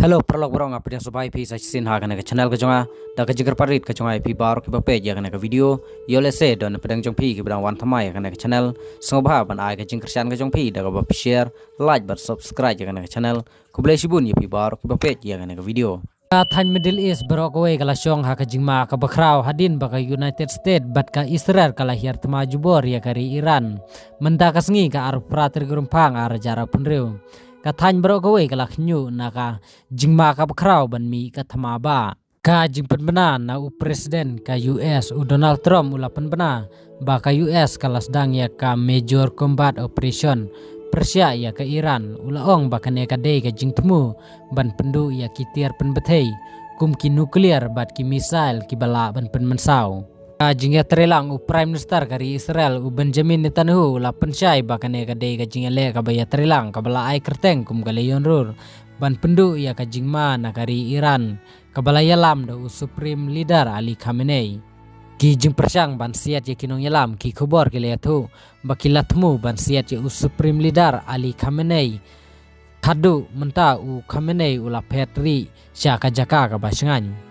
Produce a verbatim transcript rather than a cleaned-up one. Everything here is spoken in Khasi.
Hello paralok baroh, nga pdiang sngewbha ïa phi sa shisien ha kane ka channel ka jong nga. Da ka jingkyrpad rit ka jong nga ïa phi baroh kiba peit ïa kane ka video, ïoh lehse don napdeng jong phi kiba dang wan thymmai ïa kane ka channel, sngewbha ban ai ka jingkyrshan ka jong phi da kaba phi share, like bad subscribe ïa kane ka channel. Khublei shibun ïa phi baroh kiba peit ïa kane ka video. Ka thaiñ Middle East baroh kawei ka la shong ha ka jingma kaba khraw hadien ba ka United States bad ka Israel ka la hiar thma jubor ïa ka ri Iran mynta ka sngi, ka arphew phra tarik Rymphang arhajar arphew hynriew. Ka thaiñ baroh kawei ka la khñiuh na ka jingma kaba khraw ban mih ka thma ba. Ka jingpynbna na u President ka U S u Donald Trump u la pynbna ba ka U S ka la sdang ïa ka Major Combat Operation pyrshah ïa ka Iran. U la ong ba kane ka dei ka jingthmu ban pynduh ïa ki tiar pynbthei kum ki nuclear bad ki missile kiba lah ban pynmynsaw. Ka jingïatreilang u Prime Minister ka ri Israel u Benjamin Netanyahu u la pynshai ba kane ka dei ka jingïaleh kaba ïatreilang kaba la ai kyrteng kum ka Lion Roar ban pynduh ïa ka jingma na ka ri Iran kaba la ïalam da u Supreme Leader Ali Khamenei. Ki jingpyrshang ban siat ïa ki nongïalam ki khubor ki la ïathuh ba ki la thmu ban siat ïa u Supreme Leader Ali Khamenei haduh mynta u Khamenei u la phet rieh sha ka jaka kaba shngaiñ.